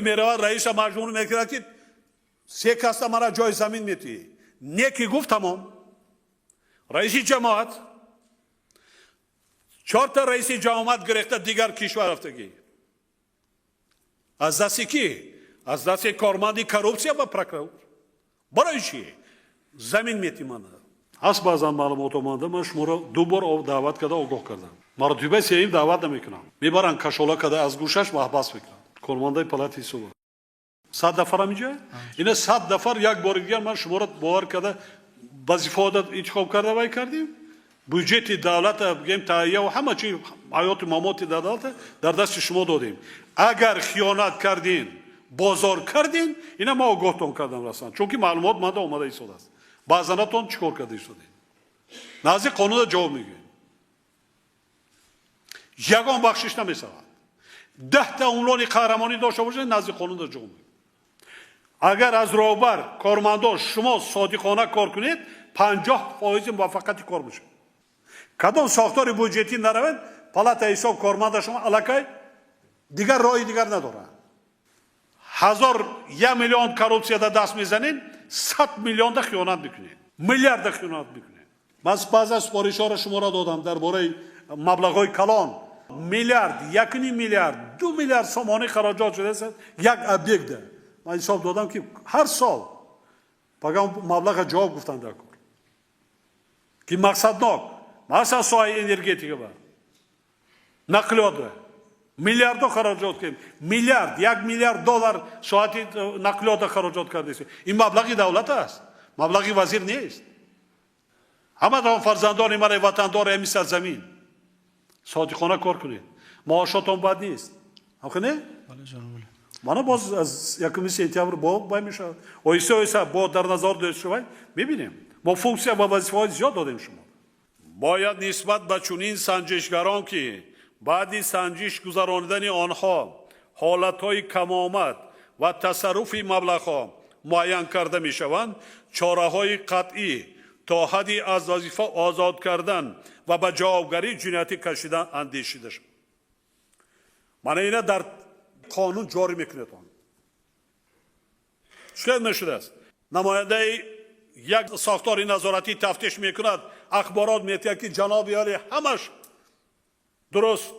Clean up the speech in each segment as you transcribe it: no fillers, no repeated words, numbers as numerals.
Меравад, раиса маҷбур мекунад, ки се каста мара ҷои замин метиҳӣ. Не ки гуфт, тамом. Раиси ҷамоат, чорта раиси ҷамоат гирехта, дигар кишвар рафтагӣ. Аз дасти кӣ? Аз дасти корманди коррупсия ва прокурор. Барои чӣ замин мети мана? Ҳаст баъзан маълумот омада. Ман шуморо ду бор даъват карда, огоҳ кардам. Маротибаи сеюм даъват намекунам. Мебаранд, кашола карда, аз гӯшаш маҳбас мекунам. Кормандаи палати ҳисоба 100 нафарам инҷа, ина 100 нафар. Як бори дигар ман шуморо бовар карда, вазифаода интихоб карда, вай кардем. Бюҷети давлата бигем, таҳия ва ҳама чи, ҳаёту мамоти давлата дар дасти шумо додем. Агар хиёнат кардин, бозор кардин, ина ма огоҳтон кардам расман, чунки маълумот манда омада истодааст. Баъзанатон чӣ кор карда истодед? Назди қонуна ҷавоб мегӯем. Ягон бахшиш намешавад. 10-та унвони қаҳрамонӣ дошта бошед, назди қонуна ҷавоб мегӯем. Агар аз роҳбар, кормандон шумо содиқона кор кунед, 50 фоизи муваффақияти кор мешавад. Кадом сохтори буҷетӣ наравед, палата ҳисоб корманда шумо аллакай дигар роҳи дигар надорад. Ҳазор, як миллион коррупсияда даст мезанед, 100 миллионда хиёнат мекунед, миллиарда хиёнат мекунед. Ман баъза супоришҳоро шуморо додам дар бораи маблағҳои калон: миллиард, 1,5 миллиард, 2 миллиард сомонӣ хароҷот шудааст як объектда. Ман ҳисоб додам, ки ҳар сол пага маблаға ҷавоб гуфтанд дар кор, ки мақсаднок. Масалан, соҳаи энергетика ба нақлиёт миллиардо хароҷот кардем, миллиард, 1 миллиард доллар соати нақлиёта хароҷот кардем. Ин маблағи давлат аст, маблағи вазир нест. Ҳаматон фарзандони мана, ватандори ҳамин сарзамин, содиқона кор кунед. Маошотон бад нест, ҳамхе мана боз аз 1 сентябр бо бай мешавад. Оҳиста оҳиста бо дар назар дошта шавай, мебинем. Мо функсия ва вазифаҳои зиёд додем шумо. Бояд нисбат ба чунин санҷишгарон, ки баъди санҷиш гузаронидани онҳо ҳолатҳои камомад ва тасарруфи маблағҳо муайян карда мешаванд, чораҳои қатъӣ то ҳадди аз вазифа озод кардан ва ба ҷавобгарии ҷиноятӣ кашидан андешида шавад. Мана ина дар қонун ҷорӣ мекунед. Он чӣ мешудааст? Намояндаи як сохтори назоратӣ тафтиш мекунад, ахборот метиҳад, ки ҷаноби олӣ, ҳамаш дуруст.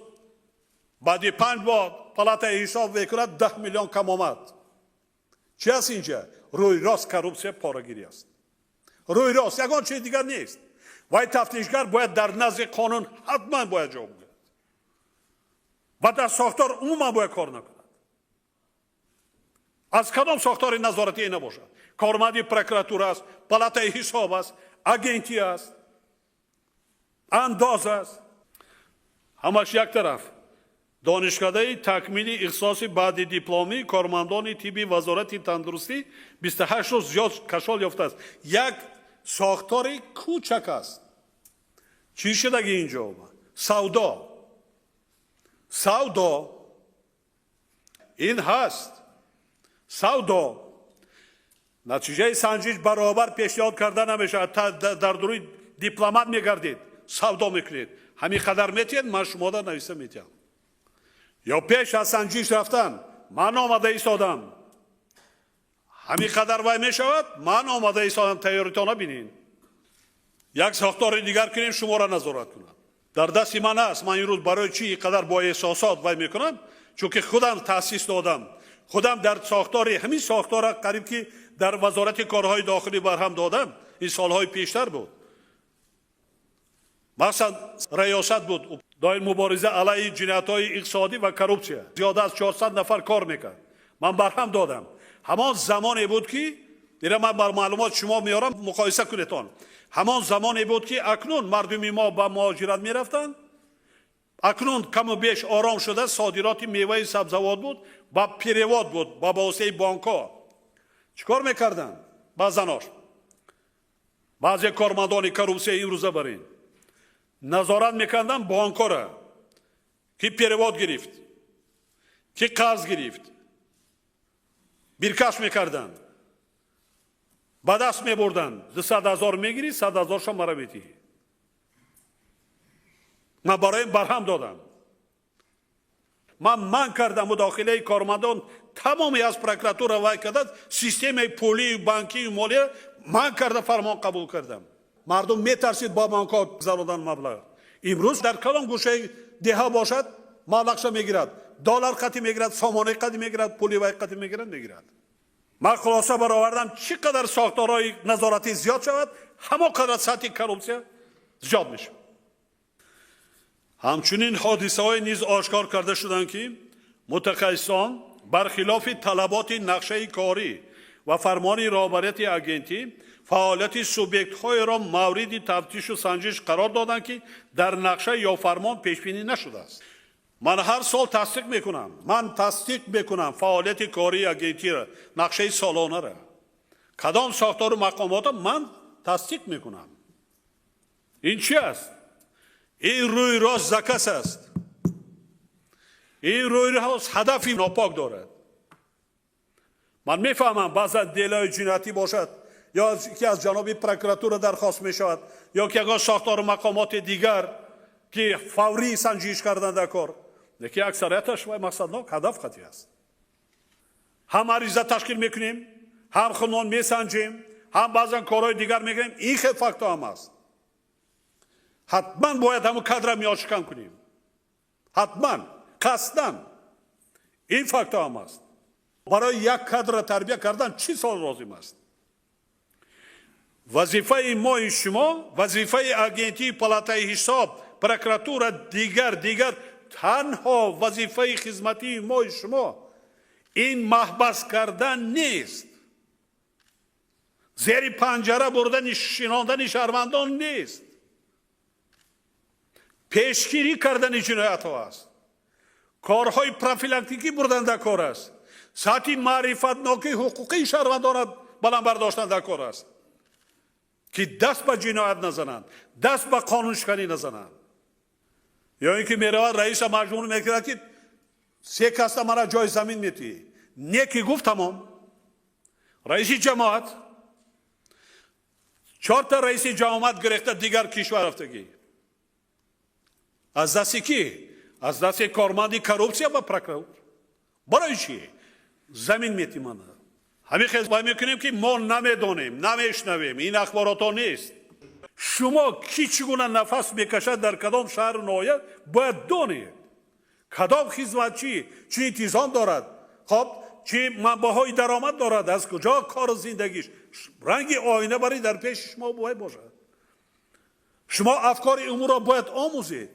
Баъди 5 моҳ палатаи ҳисоб мекунад, 10 миллион кам омад. Чи аст инҷа? Рӯи рост коррупсия, порагирӣ аст, рӯи рост, ягон чизи дигар нест. Вай тафтишгар бояд дар назди қонун ҳатман бояд ҷавоб гӯяд ва дар сохтор умуман бояд кор накунад, аз кадом сохтори назоратие набошад: корманди прокуратура аст, палатаи ҳисоб аст, агентӣ аст, андоз аст, ҳамаш як тараф. Донишкадаи такмили ихтисоси баъди дипломӣ кормандони тибби Вазорати тандурустӣ 28 рӯз зиёд кашол ёфтааст. Як сохтори кӯчак аст. Чӣ шудаги инҷо? Савдо, савдо ин ҳаст, савдо. Натиҷаи санҷиш баробар пешниҳод карда намешавад. Дар дуруи дипломат мегардед, савдо мекунед: ҳамин қадар метиҳед, ман шумода нависта метиҳам. Ё пеш аз санҷиш рафтан: ман омада истодам, ҳамин қадар вай мешавад, ман омада истодам, тайёритона бинед. Як сохтори дигар кунем, шуморо назорат кунам. Дар дасти ман аст. Ман имрӯз барои чӣ ин қадар бо эҳсосот вай мекунам? Чунки худам таъсис додам, худам дар сохтори ҳамин сохтора қариб ки дар Вазорати корҳои дохилӣ барҳам додам. Ин солҳои пештар буд. Мақсад раёсат буд доир мубориза алайҳи ҷиноятҳои иқтисодӣ ва коррупсия. Зиёда аз 400 нафар кор мекард, ман барҳам додам. Ҳамон замоне буд, ки ира ман бар маълумот шумо меорам, муқоиса кунедон. Ҳамон замоне буд, ки акнун мардуми мо ба муҳоҷират мерафтанд. Акнун каму беш ором шуда, содироти меваи сабзавот буд ба перевод буд, ба воситаи бонкҳо. Чӣ кор мекарданд баъзанош, баъзе кормандони коррупсия имрӯза? Бар ин назорат мекарданд бонкҳоро, ки перевод гирифт, ки қарз гирифт, биркаш мекарданд, ба даст мебурданд. 200 000 мегирӣ, 100 000-ша мара метиҳӣ. Ман барои барҳам додам. Ман манъ кардам мудохилаи кормандон тамоми аз прокуратура вай карда, системаи пулию банкию молия манъ карда, фармон қабул кардам. Мардум метарсид бо банкҳо гузародан маблағ. Имрӯз дар кадом гӯшаи деҳа бошад, маблағша мегирад, доллар қатӣ мегирад, сомонаи қатӣ мегирад, пули вай қатӣ мегирад, мегирад. Ман хулоса баровардам: чӣ қадар сохторҳои назоратӣ зиёд шавад, ҳамон қадар сатҳи коррупсия зиёд мешавад. Ҳамчунин ҳодисаҳое низ ошкор карда шуданд, ки мутахассисон бархилофи талаботи нақшаи корӣ ва фармони роҳбарияти агентӣ фаъолияти субъектҳоеро мавриди тафтишу санҷиш қарор доданд, ки дар нақша ё фармон пешбинӣ нашудааст. Ман ҳар сол тасдиқ мекунам, ман тасдиқ мекунам фаъолияти кории агентиро, нақшаи солонаро, кадом сохтору мақомотро ман тасдиқ мекунам. Ин чи аст? Ин рӯи рост заказ аст, ин рӯи рост ҳадафи нопок дорад. Ман мефаҳмам, баъзан делои ҷиноятӣ бошад ё ки аз ҷаноби прокуратура дархост мешавад, ё ки ягон сохтору мақомоти дигар, ки фаврӣ санҷиш кардан дар кор, лекин аксарияташ вай мақсаднок ҳадаф қатъӣ аст. Ҳам ариза ташкил мекунем, ҳам худмон месанҷем, ҳам баъзан корҳои дигар мекунем. Ин хел фактҳо ҳам аст. Ҳатман бояд ҳамун кадра миёншикан кунем, ҳатман, қасдан. Ин фактҳо ҳам аст. Барои як кадра тарбия кардан чӣ сол лозим аст? Вазифаи мои шумо, вазифаи агентии, палатаи ҳисоб, прокуратура, дигар, дигар, танҳо вазифаи хизматии мои шумо ин маҳбас кардан нест, зери панҷара бурдани, шинондани шаҳрвандон нест, пешгирӣ кардани ҷиноятҳо аст, корҳои профилактикӣ бурдан дар кор аст, сатҳи маърифатнокии ҳуқуқии шаҳрвандонро баланд бардоштан дар кор аст, ки даст ба ҷиноят назананд, даст ба қонуншиканӣ назананд. Ё ин ки меравад, раиса маҷбур мекунад, ки се каста мара ҷои замин метиҳӣ, не ки гуфт, тамом. Раиси ҷамоат, чорта раиси ҷамоат гирехта, дигар кишвар рафтагӣ. Аз дасти кӣ? Аз дасти корманди коррупсия ва прокурор. Барои чӣ замин мети мана? Ҳамин хел вай мекунем, ки мо намедонем, намешнавем, ин ахборотҳо нест. Шумо кӣ чӣ гуна нафас мекашад, дар кадом шаҳру ноҳия, бояд донед, кадом хизматчӣ чӣ интизом дорад, хоб, чӣ манбаъҳои даромад дорад, аз куҷо кору зиндагиш, ранги оина бари дар пеши шумо бояд бошад. Шумо афкори умурро бояд омӯзед.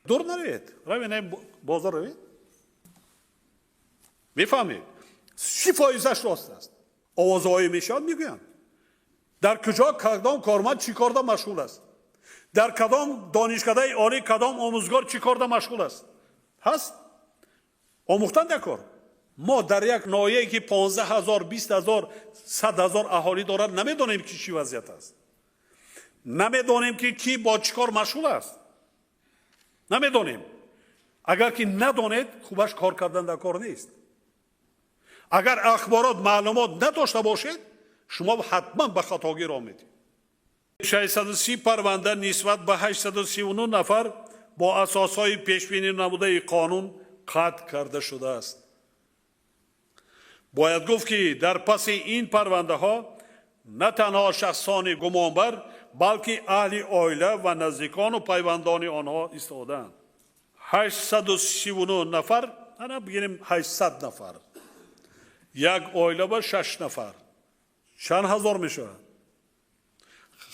Дур наравед, равед, бозор равед, мефаҳмед, чӣ фоизаш рост аст. Овозҳое мешавад, мегӯянд, дар куҷо кадом корманд чӣ корда машғул аст, дар кадом донишкадаи олӣ кадом омӯзгор чӣ корда машғул аст. Ҳаст омӯхтан дар кор. Мо дар як ноҳияе, ки 15 000, 20 000, 100 000 аҳолӣ дорад, намедонем, ки чӣ вазъият аст, намедонем, ки кӣ бо чӣ кор машғул аст, намедонем. Агар ки надонед, хубаш кор кардан дар кор нест. Агар ахборот, маълумот надошта бошед, шумо ҳатман ба хатогӣ роҳ медиҳед. 630 парванда нисбат ба 839 нафар бо асосҳои пешбинӣ намудаи қонун қатъ карда шудааст. Бояд гуфт, ки дар паси ин парвандаҳо на танҳо шахсони гумонбар, балки аҳли оила ва наздикону пайвандони онҳо истодаанд. 839 нафар, ана бигирем, 800 нафар, як оила ба шаш нафар чанд ҳазор мешавад?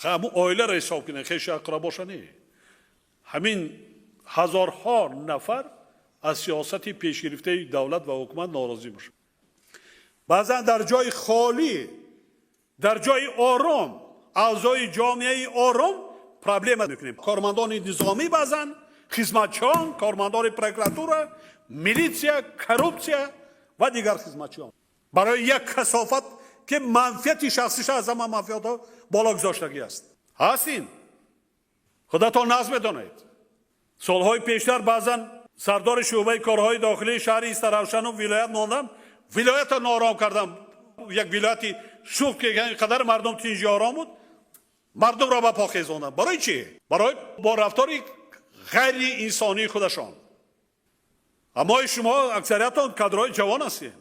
Ҳамун оиларо ҳисоб кунед, хешу ақрабоша не. Ҳамин ҳазорҳо нафар аз сиёсати пешгирифтаи давлат ва ҳукумат норозӣ бошад. Баъзан дар ҷои холӣ, дар ҷои ором, аъзои ҷомеаи ором проблема мекунем. Кормандони низомӣ, баъзан хизматчиён, кормандони прокуратура, милитсия, коррупсия ва дигар хизматчиён барои як касофат, ки манфиати шахсиша аз ҳама манфиатҳо боло гузоштагӣ аст. Ҳаст ин, худатон нағз медонед. Солҳои пештар баъзан сардори шӯъбаи корҳои дохилии шаҳри Истаравшану вилоят мондам, вилоятро ноором кардам. Як вилояти шух, ки қадар мардум тинҷи ором буд, мардумро ба по хезондам. Барои чӣ? Барои бо рафтори ғайриинсонии худашон. Аммо шумо аксариятон кадрҳои ҷавон ҳастед.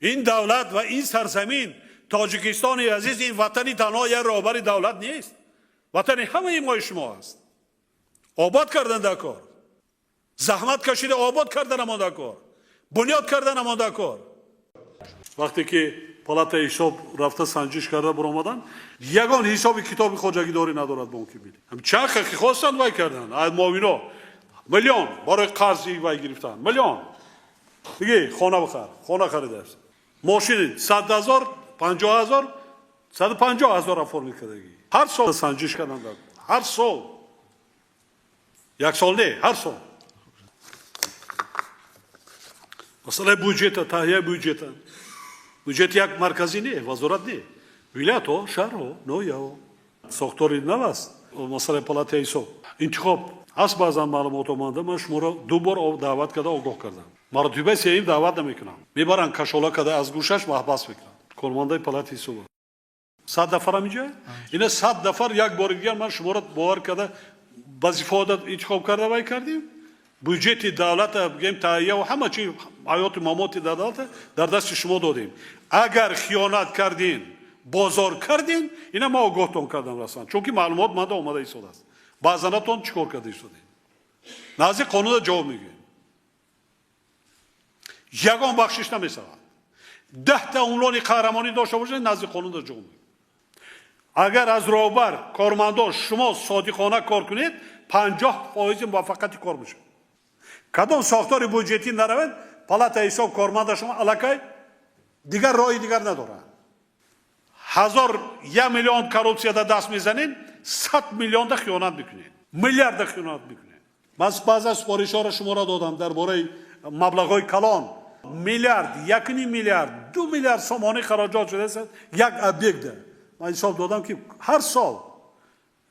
Ин давлат ва ин сарзамин, Тоҷикистони азиз, ин ватани танҳо як роҳбари давлат нест, ватани ҳамаи мои шумо аст. Обод кардан дар кор, заҳмат кашида обод кардан дар кор, бунёд кардан дар кор. Вақте ки палатаи ҳисоб рафта санҷиш карда баромадан, ягон ҳисоби китоби хоҷагидорӣ надорад бонки миллӣ. Чанд ки хостанд, вай карданд. Муовино миллион барои қарзи вай гирифтан, миллион диги хона бихар, хона харидааст, мошини 100 000, 50 000, 150 000 оформить кардагӣ. Ҳар сол санҷиш карданд, ҳар сол, як сол не, ҳар сол. Масъалаи буҷета, таҳияи буҷета. Буҷет як марказӣ не, вазорат не, вилоятҳо, шаҳрҳо, ноҳияҳо. Сохтори нав аст. Масъалаи палатаи ҳисоб, интихоб ҳаст. Баъзан маълумот омада, ман шуморо ду бор даъват карда, огоҳ кардам. Маротибаи сеюм даъват намекунам. Мебаранд, кашола карда, аз гӯшаш маҳбас мекунанд. Кормандаи палатаи ҳисоб 100 нафарам инҷа, ина 100 нафар. Як бори дигар ман шуморо бовар карда, вазифаода интихоб карда, вай кардем. Буҷети давлата бигем, таҳия ва ҳама чи, ҳаёту мамоти дар давлата дар дасти шумо додем. Агар хиёнат кардин, бозор кардин, ина ма огоҳтон кардам расман, чунки маълумот манда омада истодааст. Баъзанатон чӣ кор карда истодем, назди қонуна ҷавоб мегӯем. Ягон бахшиш намешавад. 10-та унвони қаҳрамонӣ дошта бошед, назди қонуна ҷавоб мегӯем. Агар аз роҳбар, кормандон шумо содиқона кор кунед, 50% муваффақияти кор мешавад. Кадом сохтори буҷетӣ наравед, палатаи ҳисоб корманда шумо аллакай дигар роҳи дигар надорад. Ҳазор, як миллион коррупсияда даст мезанед, 100 миллионда хиёнат мекунед, миллиарда хиёнат мекунед. Ман баъзан супоришҳоро шуморо додам дар бораи маблағҳои калон, миллиард, 1,5 миллиард, 2 миллиард сомонӣ хароҷот шудааст як объектда. Ман ҳисоб додам, ки ҳар сол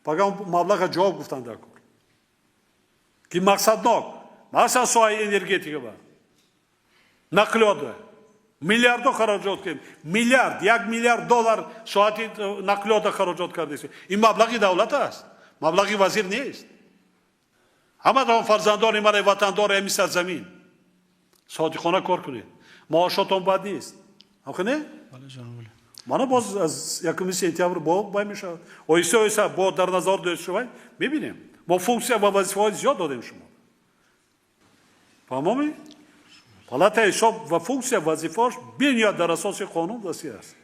пага маблаға ҷавоб гуфтанд дар кор, ки мақсаднок. Масалан, соҳаи энергетика ба нақлиёт миллиардҳо хароҷот кардем, миллиард, 1 миллиард доллар соати нақлиёта хароҷот кардем. Ин маблағи давлат аст, маблағи вазир нест. Ҳаматон фарзандони ман, ватандори ҳамин сарзамин, содиқона кор кунед. Маошотон бад нест, охи не? Мана боз аз 1 сентябр бо бай мешавад, оҳиста оҳиста бо дар назар дошт шавад. Мебинем, мо функсия ва вазифаҳои зиёд додем шумо. Фаҳмомӣ? Палатаи ҳисоб ва функсия, вазифааш бениҳоят дар асоси қонун васеъ аст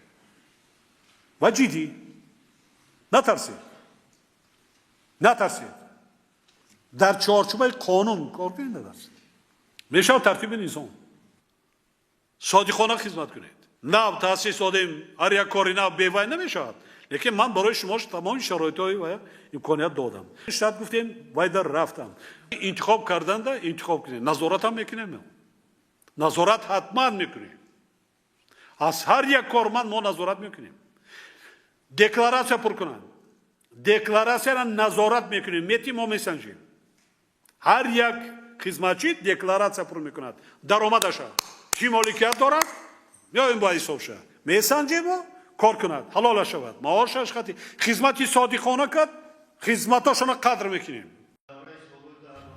ва ҷиддӣ. Натарсед, натарсед, дар чорчӯбаи қонун кор кунед, натарсед. Мешавад тартиби низом. Содиқона хизмат кунед. Нав таъсис додем, ҳар як кори нав бевай намешавад, лекин ман барои шумо тамоми шароитҳои ва имконият додам. Штат гуфтем, вай дар рафтам. Интихоб карданда интихоб кунед, назоратам мекунем, назорат ҳатман мекунем. Аз ҳар як корманд мо назорат мекунем. Декларатсия пур кунанд, декларатсияро назорат мекунем, мети мо месанҷем. Ҳар як хизматчӣ декларатсия пур мекунад, даромадаша, чӣ моликият дорад, меоем ба ҳисобша месанҷему. Кор кунад, ҳалола шавад, маошаш хати хизмати содиқона кард, хизматошона қадр мекунем.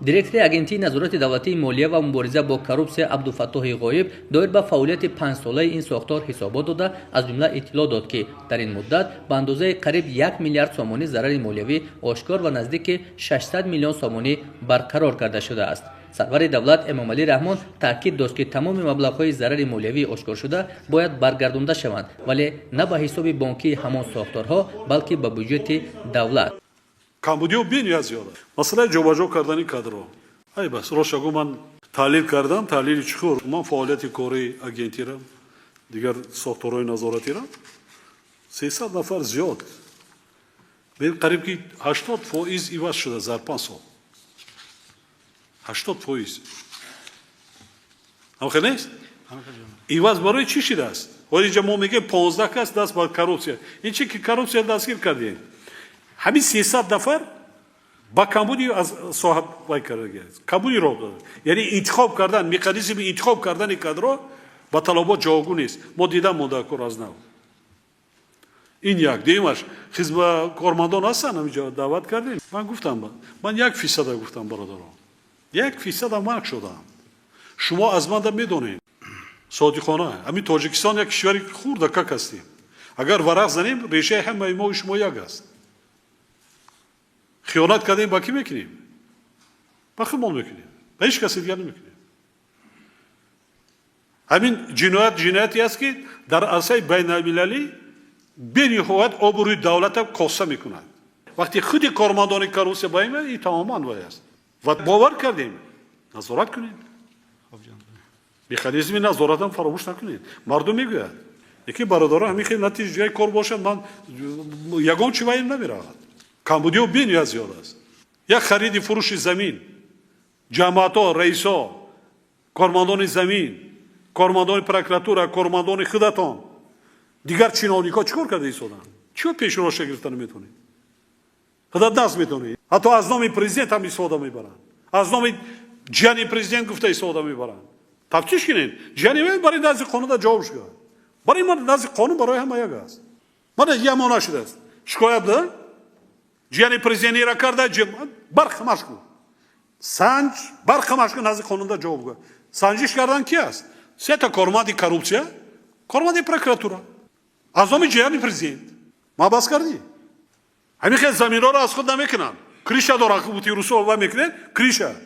Директори Агентии назорати давлатии молия ва мубориза бо коррупсия Абдуфаттоҳи Ғоиб доир ба фаъолияти панҷсолаи ин сохтор ҳисобот дода, аз ҷумла иттилоъ дод, ки дар ин муддат ба андозаи қариб 1 миллиард сомонӣ зарари молиявӣ ошкор ва наздики 600 миллион сомонӣ барқарор карда шудааст. Сарвари давлат Эмомалӣ Раҳмон таъкид дошт, ки тамоми маблағҳои зарари молиявӣ ошкоршуда бояд баргардонда шаванд, вале на ба ҳисоби бонкии ҳамон сохторҳо, балки ба буҷети давлат. Камбудиҳо бениҳоят зиёд аст. Масъалаи ҷобаҷо кардани кадрҳо, ай бас, рост гӯ, ман таҳлил кардам, таҳлили чуқур. Ман фаъолияти кории агентира, дигар сохторҳои назоратира, 300 нафар зиёд, қариб ки 80% иваз шуда дар 5 сол, 80%. Ҳамхел нест? Иваз барои чӣ шидааст? Ҳоли инҷа мо мегӯем, 15 кас даст ба коррупсия, ин чи ки коррупсия дастгир кардем. Ҳамин 300 нафар ба камбуди аз соҳа вай карда, камбуди роҳ дод, яъне интихоб кардан, механизми интихоб кардани кадро ба талабот ҷавобгӯ нест. Мо дидам, мондакор аз нав. Ин як. Дуюмаш, хизма кормандон ҳастанд, ҳаминҷо даъват кардем. Ман гуфтам, ман 1 фисада гуфтам, бародарон, 1 фисада марк шудаам. Шумо аз манда медонед, содиқона, ҳамин Тоҷикистон як кишвари хурдакак ҳастем. Агар варақ занем, решаи ҳамаи мо шумо як аст. Хиёнат кардем, ба кӣ мекунем? Ба худмон мекунем, ба ҳеҷ каси дигар намекунем. Ҳамин ҷиноят ҷинояте аст, ки дар арсаи байналмилалӣ бениҳоят обрӯи давлата коста мекунад. Вақте худи кормандони коррупсия ба ин тамоман вай аст ва бовар кардем, назорат кунед, механизми назоратам фаромӯш накунед. Мардум мегӯяд, яке бародаро, ҳамин хел натиҷаи кор бошад, ман ягон чи ваим намеравад. Камбудиҳо бениҳоят зиёд аст. Як хариди фурӯши замин, ҷамоатҳо, раисо, кормандони замин, кормандони прокуратура, кормандони худатон, дигар чиновникҳо чӣ кор карда истоданд? Чиро пешроша гирифта наметавонед? Худат даст метавонед. Ҳатто аз номи президент ҳам истифода мебаранд, аз номи ҷияни президент гуфта истифода мебаранд. Тафтиш кунед, ҷияни барои назди қонунда ҷавоб шуд. Барои ман назди қонун барои ҳама як аст. Мана ямона шудааст шикоят да ҷияни президентира карда, бархамаш кун, санҷ, бархамаш кун, назди қонунда ҷавоб гӯ. Санҷиш кардан ки аст? Сета корманди коррупсия, корманди прокуратура аз номи ҷияни президент ма бас кардӣ. Ҳамин хел заминҳоро аз худ намекунанд, крыша доранд, бути русо ва мекунед. Крыша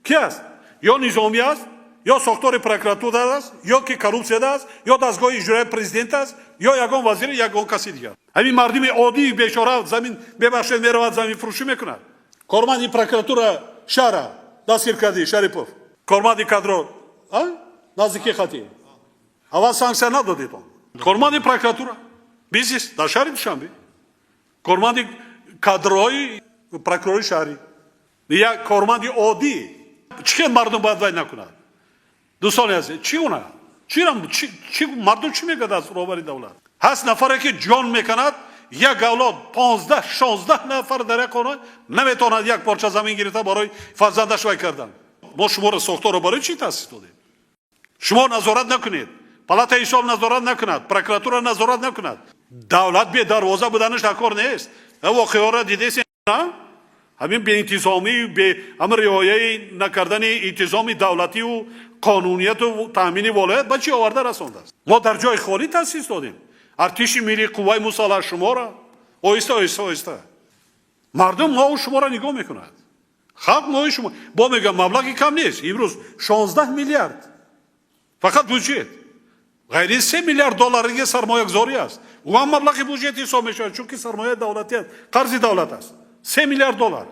ки аст? Ё низомӣ аст, ё сохтори прокуратура аст, ё ки коррупсияда аст, ё дастгоҳи иҷроияи президент аст, ё ягон вазир, ягон каси дигар. Ҳамин мардуми оддии бечора замин, бебахшед, меравад, заминфурӯшӣ мекунад. Корманди прокуратура шаҳра дастгир кардӣ, Шарипов, корманди кадро наздики хати аввал санксия надодед. Он корманди прокуратура бизнес дар шаҳри Душанбе, корманди кадрҳои прокурори шаҳрӣ, як корманди оддӣ. Чӣ хел мардум бояд вай накунад? Дӯстони азиз, чӣ гуна, чӣ мардум чӣ мегӯяд аз роҳбари давлат? Ҳаст нафаре, ки ҷон меканад, як авлод, 15-16 нафар дар як хона, наметавонад як порча замин гирифта барои фарзандаш вай кардан. Мо шуморо сохторро барои чӣ таъсис додем? Шумо назорат накунед, палатаи ҳисоб назорат накунад, прокуратура назорат накунад, давлат бедарвоза буданаш дар кор нест. Воқеаро дидесен, ҳамин беинтизомӣ, ҳамин риояи накардани интизоми давлативу қонунияту таъмини волоят ба чӣ оварда расондааст. Мо дар ҷои холӣ таъсис додем артиши миллӣ, қувваи мусаллаҳ шуморо. Оҳиста, оҳиста, оҳиста мардум мову шуморо нигоҳ мекунад, халқ мои шумо бо мегӯям, маблағи кам нест. Имрӯз 16 миллиард фақат буҷет, ғайри 3 миллиард доллариги сармоягузорӣ аст. Ӯ ҳам маблағи буҷет ҳисоб мешавад, чунки сармояи давлатӣ аст, қарзи давлат аст. 3 миллиард доллар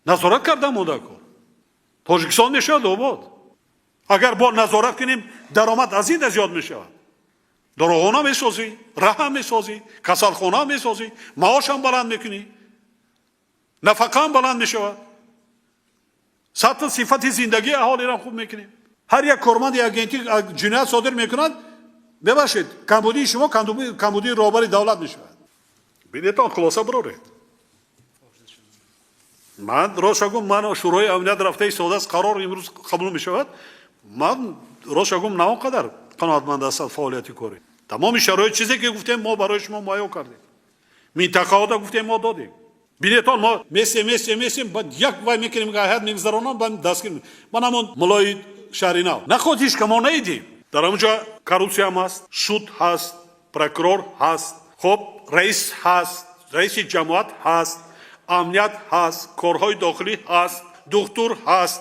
назорат карда монда кор. Тоҷикистон мешавад обод, агар бо назорат кунем. Даромад аз ин да зиёд мешавад. Дорухона месозӣ, раҳам месозӣ, касалхона месозӣ, маошам баланд мекунӣ, нафақаам баланд мешавад, сатҳу сифати зиндагии аҳолиро хуб мекунем. Ҳар як корманди агентӣ ҷиноят содир мекунад, бебахшед, камбудии шумо камбудии роҳбари давлат мешавад. Бинетон, хулоса бироред. Ман рост гум, ман Шӯрои амният рафта истодааст, қарор имрӯз қабул мешавад. Ман рост гум, на он қадар қаноатманд ҳастам фаъолияти корӣ. Тамоми шароит, чизе ки гуфтем, мо барои шумо муҳайё кардем. Минтақаҳода гуфтем, мо додем. Бинетон, мо месем, месем, месем, баъд як вай мекунем, ҳайат мегузаронам, баъд дастгир. Ман ҳамон мулои шаҳри нав наход, ҳеч ка мо наидем. Дар ҳамонҷо коррупсиям ҳаст, суд ҳаст, прокурор ҳаст, хоб, раис ҳаст, раиси ҷамоат ҳаст, амният ҳаст, корҳои дохилӣ ҳаст, духтур ҳаст,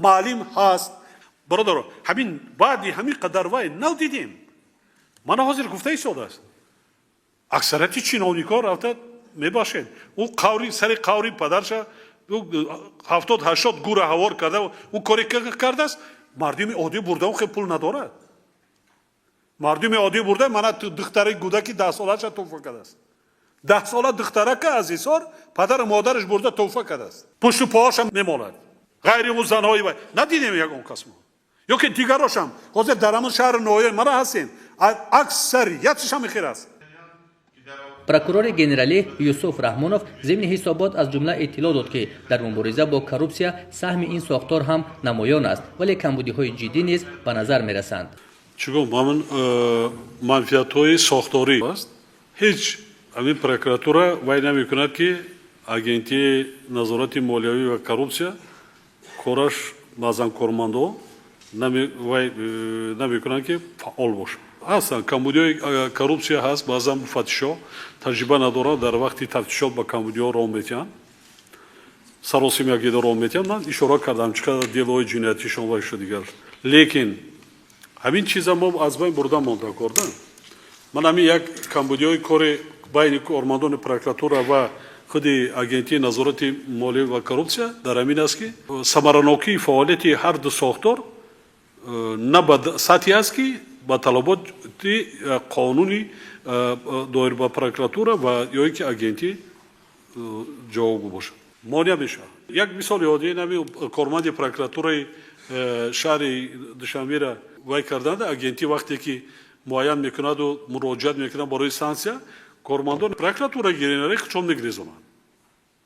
маълим ҳаст. Бародаро, ҳамин баъди ҳамин қадар вай нав дидем. Мана ҳозир гуфта истодааст, аксарияти чиновникҳо рафта, мебахшед, ӯ қаври сари қаври падарша 70-80 гура ҳавор карда, ӯ коре кардааст. Мардуми оддӣ бурда, хел пул надорад. Мардуми оддӣ бурда, мана духтари гудаки 10-солаша туҳфа кардааст. 10-сола духтарака аз ҳисор падару модараш бурда туҳфа кардааст, пушту поҳошам мемолад. Ғайри ӯ занҳои вай надидем ягон кас мо ё ки дигарошам. Ҳозир дар ҳамон шаҳри ноҳия мана ҳастем, аксариятш ҳам хир аст. Прокурори генералӣ Юсуф Раҳмонов зимни ҳисобот аз ҷумла иттилоъ дод, ки дар мубориза бо коррупсия саҳми ин сохтор ҳам намоён аст, вале камбудиҳои ҷиддӣ низ ба назар мерасанд. Чӣ гум, ҳамин манфиатҳои сохторӣ аст. Ҳеҷ ҳамин прокуратура вай намекунад, ки агентии назорати молиявӣ ва коррупсия кораш баъзан кормандо. Намекунанд, ки фаъол бошанд. Ҳастанд камбудиҳои, коррупсия ҳаст. Баъзан муфаттишо таҷриба надоранд, дар вақти тафтишот ба камбудиҳо роҳ метиҳанд, саросимягида роҳ метиҳанд. Ман ишора кардам, чӣ қадар дело ҳои ҷиноятишон вай шуд, дигар. Лекин ҳамин чиза мо аз байн бурда монда корда. Ман ҳамин як камбудиҳои кори байни кормандони прокуратура ва худи Агентии назорати молия ва коррупсия дар ҳамин аст, ки самаранокии фаъолияти ҳар ду сохтор на ба сатҳе аст, ки ба талаботи қонуни доир ба прокуратура ва ё ки агентӣ ҷавобгӯ бошад. Монеа мешавад. Як мисоли оддӣ: нами корманди прокуратураи шаҳри Душанбера вай карданд. Агентӣ вақте ки муайян мекунаду муроҷиат мекунад барои санксия, кормандони прокуратура генералӣ чон мегирезонанд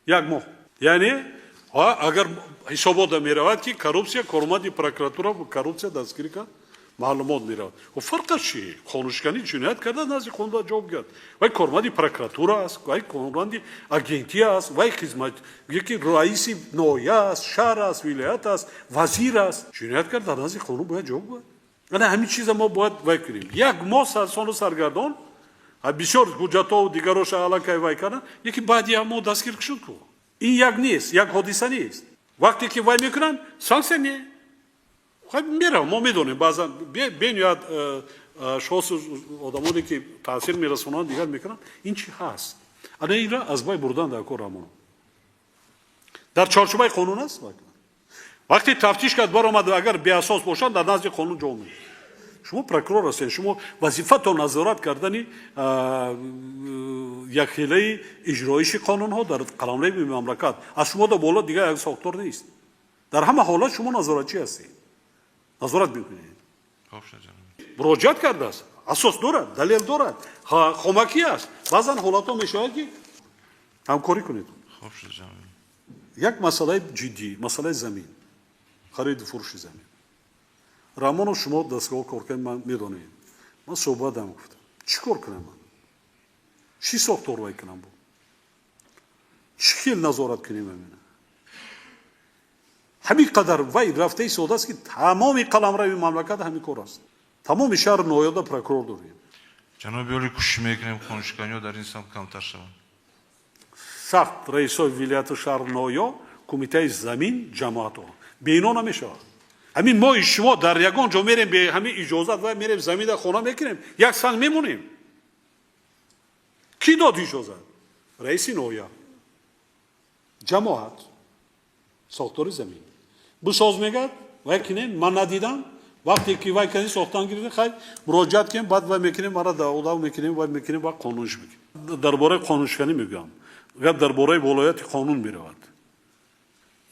як моҳ. Яъне агар ҳисобота меравад, ки коррупсия, корманди прокуратура коррупсия дастгирӣ кард, маълумот меравад. Фарқаш чи? Қонуншиканӣ, ҷиноят карда, назди қонун ҷавоб гирад. Вай корманди прокуратура аст, вай корманди агентӣ аст, вай хизмат яки раиси ноҳия аст, шаҳр аст, вилоят аст, вазир аст. Ҷиноят кард, дар назди қонун бояд ҷавоб гӯяд. Ана ҳамин чиза мо бояд вай кунем. Як моҳ сарсону саргардон, бисёр ҳуҷҷатҳо дигароша аллакай вай кардан, яки баъди як моҳ дастгир шуд ку. Ин як нест, як ҳодиса нест. Вақте ки вай мекунанд, санксия не мерав. Мо медонем, баъзан бениҳоят ашхосу одамоне ки таъсир мерасонанд, дигар мекунанд. Ин чи ҳаст? Ана инра аз бай бурдан дар кор рамон дар чорчӯбаи қонун аст. Вақте тафтиш кард, баромад, агар беасос бошанд, дар назди қонун ҷавоб медиҳад. Шумо прокурор ҳастед, шумо вазифатон назорат кардани якхелаи иҷроиши қонунҳо дар қаламрави мамлакат. Аз шумо да боло дигар як сохтор нест. Дар ҳама ҳолат шумо назоратчӣ ҳастед, назорат мекунед. Муроҷиат кардааст, асос дорад, далел дорад, хомакӣ аст. Баъзан ҳолатҳо мешавад, ки ҳамкорӣ кунед. Як масъалаи ҷиддӣ, масъалаи замин, хариду фурӯши замин. Рамонов, шумо дастгоҳ кор кунед, ман медонем. Ман суҳбатам гуфтам, чӣ кор кунам ман, чӣ сохтор вай кунам, бу чӣ хел назорат кунем? Амина ҳамин қадар вай рафта истодааст, ки тамоми қаламрави мамлакат ҳамин кор аст. Тамоми шаҳр ноҳияда прокурор дорем. Ҷаноби олӣ, кӯшиш мекунем, қонуншиканиҳо дар ин самт камтар шаванд. Сахт раисои вилояту шаҳр, ноҳиё, кумитаи замин, ҷамоатҳо, бе ино намешавад. Ҳамин мои шумо дар ягон ҷо мерем, бе ҳамин иҷозат вай мерем, замина хона мекунем, як санг мемонем. Кӣ дод иҷозат? Раиси ноҳия, ҷамоат, сохтори замин. Бисоз мегӯяд, вай кинем, ман надидам. Вақте ки вай кани сохтан гирифта, хай, муроҷиат кунем, баъд вай мекунем, мара даъват мекунем, вай мекунем ва қонунш мекунем. Дар бораи қонуншиканӣ мегӯям, гап дар бораи волояти қонун меравад,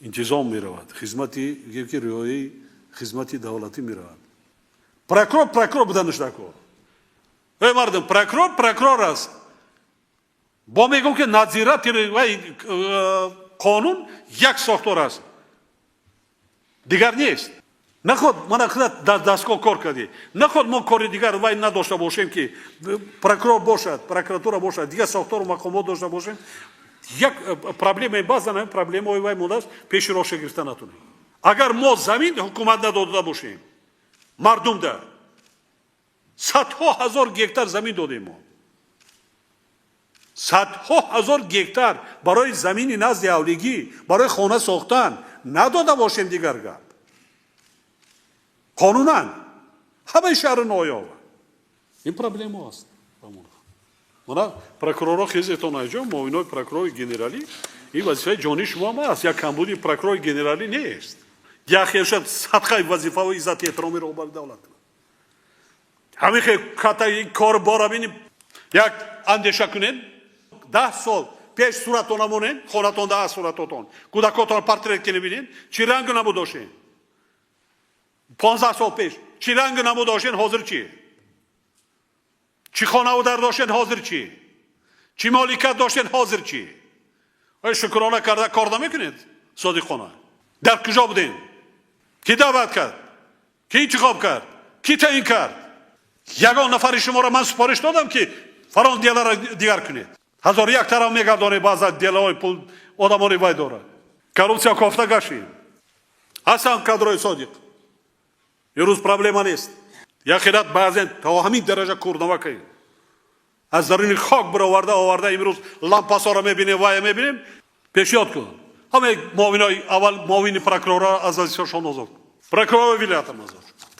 интизом меравад, хизмати ки риояи хизмати давлатӣ меравад. Прокурор прокурор буданаш дар кор. Эй мардум, прокурор прокурор аст. Бо мегӯм, ки надзиратели вай қонун як сохтор аст, дигар нест. Наход мана худат дар дастгоҳ кор кардӣ, наход мо кори дигар вай надошта бошем, ки прокурор бошад, прокуратура бошад, дигар сохтору мақомот дошта бошем. Як проблемаи, баъзан проблемаҳои вай мондааст, пеши роҳша гирифта натонем. Агар мо замин ҳукумат надода бошем, мардумда садҳо ҳазор гектар замин додем. Мо садҳо ҳазор гектар барои замини назди ҳавлигӣ, барои хона сохтан надода бошем, дигар гап. Қонунан ҳамаи шаҳру ноҳияҳо ин проблема аст. Мана прокурорҳо, хезетон айҷо, муовинои прокурори генералӣ, ин вазифаи ҷонии шумо ҳам аст. Як камбуди прокурори генералӣ нест, як хелшад садқаи вазифаҳои иззати эҳтироми роҳбари давлат. Ҳамин хел ката кор бора бинем, як андеша кунед. 10 сол пеш суратона монед, хонатон даҳ суратотон, кӯдакотон портрет кунед, бинед, чӣ рангу намуд доштем. 15 сол пеш чӣ рангу намуд доштем, ҳозир чӣ? Чӣ хонаву дар доштем, ҳозир чӣ? Чӣ моликат доштем, ҳозир чӣ? Ой, шукрона карда кор намекунед содиқона. Дар куҷо будем? Кӣ даъват кард, кӣ интихоб кард, кӣ таъин кард? Ягон нафари шуморо ман супориш додам, ки фалон дело ро дигар кунед? Ҳазору як тараф мегардонед, баъза дело ҳои пул одамони вай дорад, коррупсия кофта гаштем. Ҳастанд кадрои содиқ. Имрӯз проблема нест. Яхелат баъзен то ҳамин дараҷа курнава кардем. Аз даруни хок бароварда оварда имрӯз лампасоро мебинем, вая мебинем. Пешниҳод кун. Ҳамаи муовинои аввал муовини прокурорро аз вазифашон озод кун. Прокурори вилоятам озод шуд.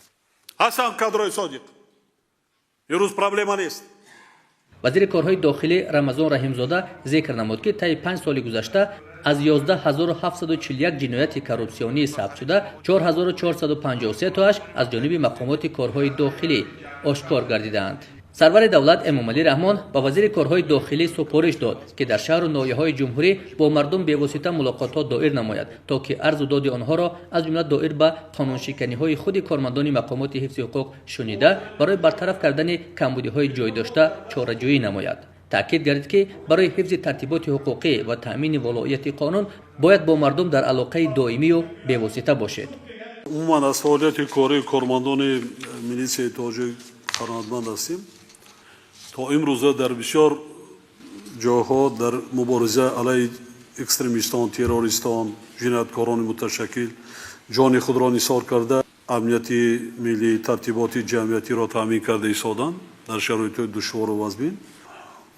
Ҳастанд кадрои содиқ. Имрӯз проблема нест. Вазири корҳои дохилӣ Рамазон Раҳимзода зикр намуд, ки таи 5 соли гузашта аз 11741 ҷинояти коррупсионӣ сабт шуда 4453 тоаш аз ҷониби мақомоти корҳои дохилӣ ошкор гардидаанд. Сарвари давлат Эмомалӣ Раҳмон ба вазири корҳои дохилӣ супориш дод, ки дар шаҳру ноҳияҳои ҷумҳурӣ бо мардум бевосита мулоқотҳо доир намояд, то ки арзу доди онҳоро аз ҷумла доир ба қонуншиканиҳои худи кормандони мақомоти ҳифзи ҳуқуқ шунида, барои бартараф кардани камбудиҳои ҷой дошта чораҷӯӣ намояд. Таъкид гардид, ки барои ҳифзи тартиботи ҳуқуқӣ ва таъмини волоияти қонун бояд бо мардум дар алоқаи доимию бевосита бошед. Умуман аз фаъолияти кории кормандони милитсияи тоҷик қаноатманд ҳастем. То имрӯза дар бисёр ҷойҳо дар мубориза алайҳи экстремистон, террористон, ҷинояткорони муташаккил ҷони худро нисор карда, амнияти миллӣ, тартиботи ҷамъиятиро таъмин карда истоданд дар шароитҳои душвору вазмин.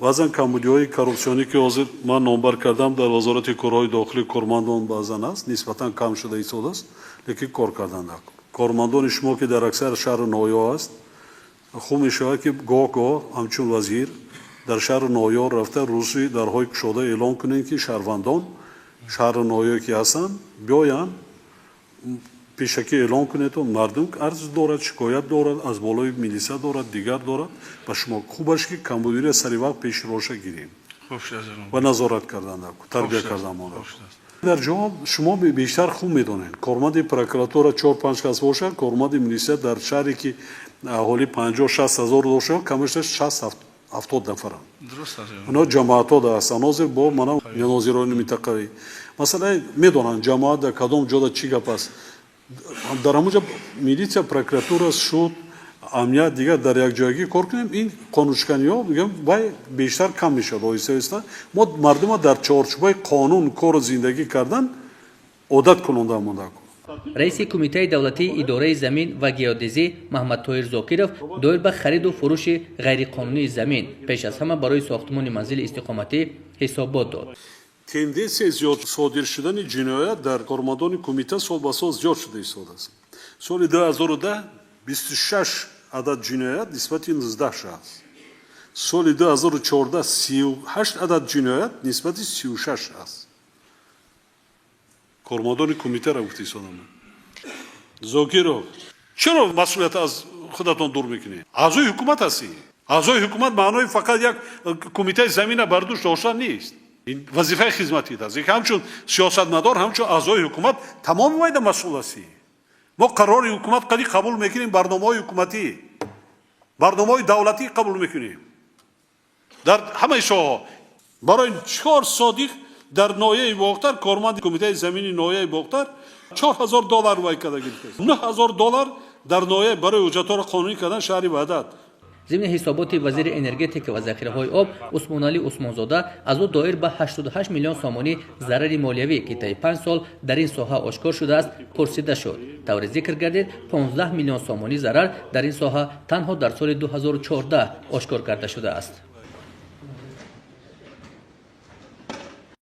Баъзан камбудиҳои коррупсионӣ, ки ҳозир ман номбар кардам, дар Вазорати корҳои дохилӣ кормандон баъзан аст, нисбатан кам шуда истодааст, лекин кор кардан даркор. Кормандони шумо, ки дар аксар шаҳру ноҳияҳо аст, хуб мешавад, ки гоҳ-гоҳ ҳамчун вазир дар шаҳру ноҳияҳо рафта, рӯзи дарҳои кушода эълон кунем, ки шаҳрвандон шаҳру ноҳияе ки ҳастанд биёянд, пешакӣ эълон кунед, мардум арз дорад, шикоят дорад, аз болои милиса дорад, дигар дорад. Ба шумо хубаш, ки камбудиро сари вақт пеши роша гирем ва назорат кардан, тарбия кардан монда. Дар ҷо шумо бештар хуб медонед, корманди прокуратура 4-5 кас бошад, корманди милисия дар шаҳре, ки аҳолӣ 50-60 ҳазор бошад, камашта 60-70 нафаранд. Онҳо ҷамоатҳо ҳастанд. Ҳозир бо мана нозирони минтақавӣ масалан медонанд, ҷамоат дар кадом ҷода чӣ гап аст. Дар ҳамон ҷо милитсия, прокуратура, суд, амният, дигар дар якҷоягӣ кор кунем, ин қонуншиканиҳо мегӯям вай бештар кам мешавад оҳиста оҳиста. Мо мардума дар чорчӯбаи қонун кору зиндагӣ кардан одат кунонда монда. Раиси Кумитаи давлатии идораи замин ва геодезӣ Маҳмадтоҳир Зокиров доир ба хариду фурӯши ғайриқонунии замин, пеш аз ҳама барои сохтмони манзили истиқоматӣ, ҳисобот дод. Тенденсияи зиёд содир шудани ҷиноят дар кормандони кумита сол ба сол зиёд шуда истодааст. Соли 2010 26 адад ҷиноят нисбати 19 шахс, соли 2014 38 адад ҷиноят нисбати 36 шахс. Кормандони кумитаро гуфта истодам. Зокиров, чаро масъулият аз худатон дур мекунед? Аъзои ҳукумат ҳастӣ. Аъзои ҳукумат маънои фақат як кумитаи замина бар дӯш доштан нест. Ин вазифаи хизматит аст. Ҳамчун сиёсатмадор, ҳамчун аъзои ҳукумат тамоми вайда масъул ҳастӣ. Мо қарори ҳукумат қади қабул мекунем, барномаҳои ҳукуматӣ, барномаҳои давлатӣ қабул мекунем дар ҳамаи соҳаҳо. Барои чор содиқ дар ноҳияи Бохтар корманди кумитаи замини ноҳияи Бохтар 4000 доллар вай карда гирифтааст, 9000 доллар дар ноҳия барои ҳуҷҷатҳоро қонунӣ кардан шаҳри Ваҳдат. Зимни ҳисоботи вазири энергетика ва захираҳои об Усмоналӣ Усмонзода аз ӯ доир ба 88 миллион сомонӣ зарари молиявӣ, ки таи 5 сол дар ин соҳа ошкор шудааст, пурсида шуд. Тавре зикр гардид, 15 миллион сомонӣ зарар дар ин соҳа танҳо дар соли 2014 ошкор карда шудааст.